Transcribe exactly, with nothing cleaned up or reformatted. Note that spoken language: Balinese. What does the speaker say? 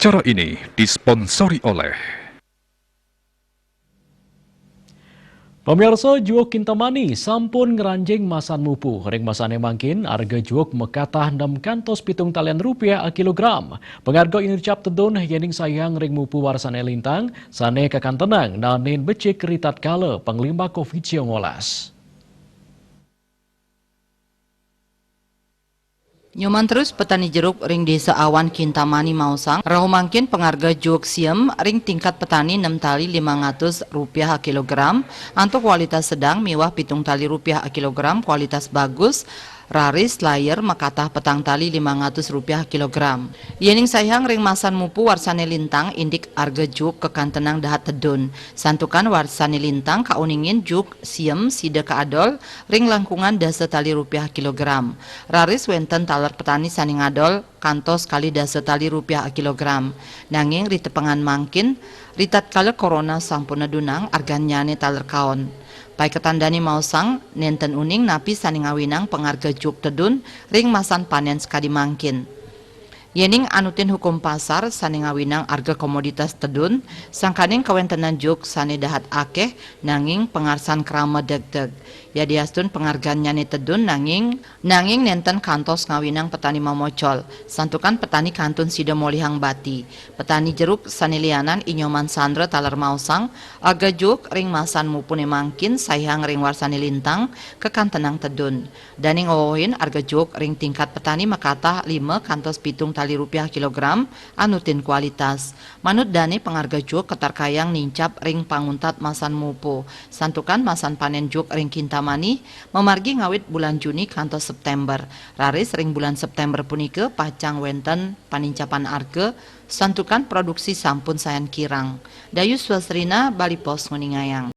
Acara ini disponsori oleh Pamiarsa, juuk Kintamani sampun ngranjing masan mupu. Ring masane mangkin, arga juuk makatah nem kantos pitung talian rupiah a kilogram. Pangarga inucap tedun yening saihang ring mupu warsane lintang, sane kakantenang naenin becik ritatkala panglimbak covid sembilan belas. Nyoman terus petani jeruk ring Desa Awan Kintamani maosang, rauh mangkin pangarga juuk siem ring tingkat petani nem tali limang atus rupiah a kilogram antuk kualitas sedang miwah pitung tali rupiah a kilogram kualitas bagus, raris layer makatah petang tali limang atus rupiah a kilogram. Yening saihang ring masan mupu warsane lintang indik arga juuk kakantenang dahat tedun. Santukan warsane lintang kauningin juuk siem sida kaadol ring langkungan dasa tali rupiah kilogram. Raris wenten taler petani sane ngadol kantos kalih dasa tali rupiah kilogram. Nanging ritepengan mangkin, ritatkala corona sampun nedunang argannyane taler kaon. Paiketan dane maosang, nenten uning napi sane ngawinang pangarga juuk tedun ring masan panen sakadi mangkin. Yening anutin hukum pasar sane ngawinang arga komoditas tedun, sangkaning kawentenan juuk sane dahat akeh, nanging pangarsan krama degdeg. Yadiastun pangargannyane tedun nanging, nanging nenten kantos ngawinang petani mamocol, santukan petani kantun sida molihang bati. Petani jeruk sane lianan i Nyoman Sandra taler maosang, arga juuk ring masan mupune mangkin saihang ring warsane lintang, kakantenang tedun. Dane ngohin arga juuk ring tingkat petani makatah lima kantos pitung tali rupiah kilogram, anutin kualitas. Manut dane pangarga juuk katarkayang nincap ring panguntat masan mupu. Santukan masan panen juuk ring Kintamani mamargi ngawit bulan Juni kantos September. Raris ring bulan September punika pacang wenten panincapan arga, santukan produksi sampun sayan kirang. Dayu Swasrina, Bali Post nguningayang.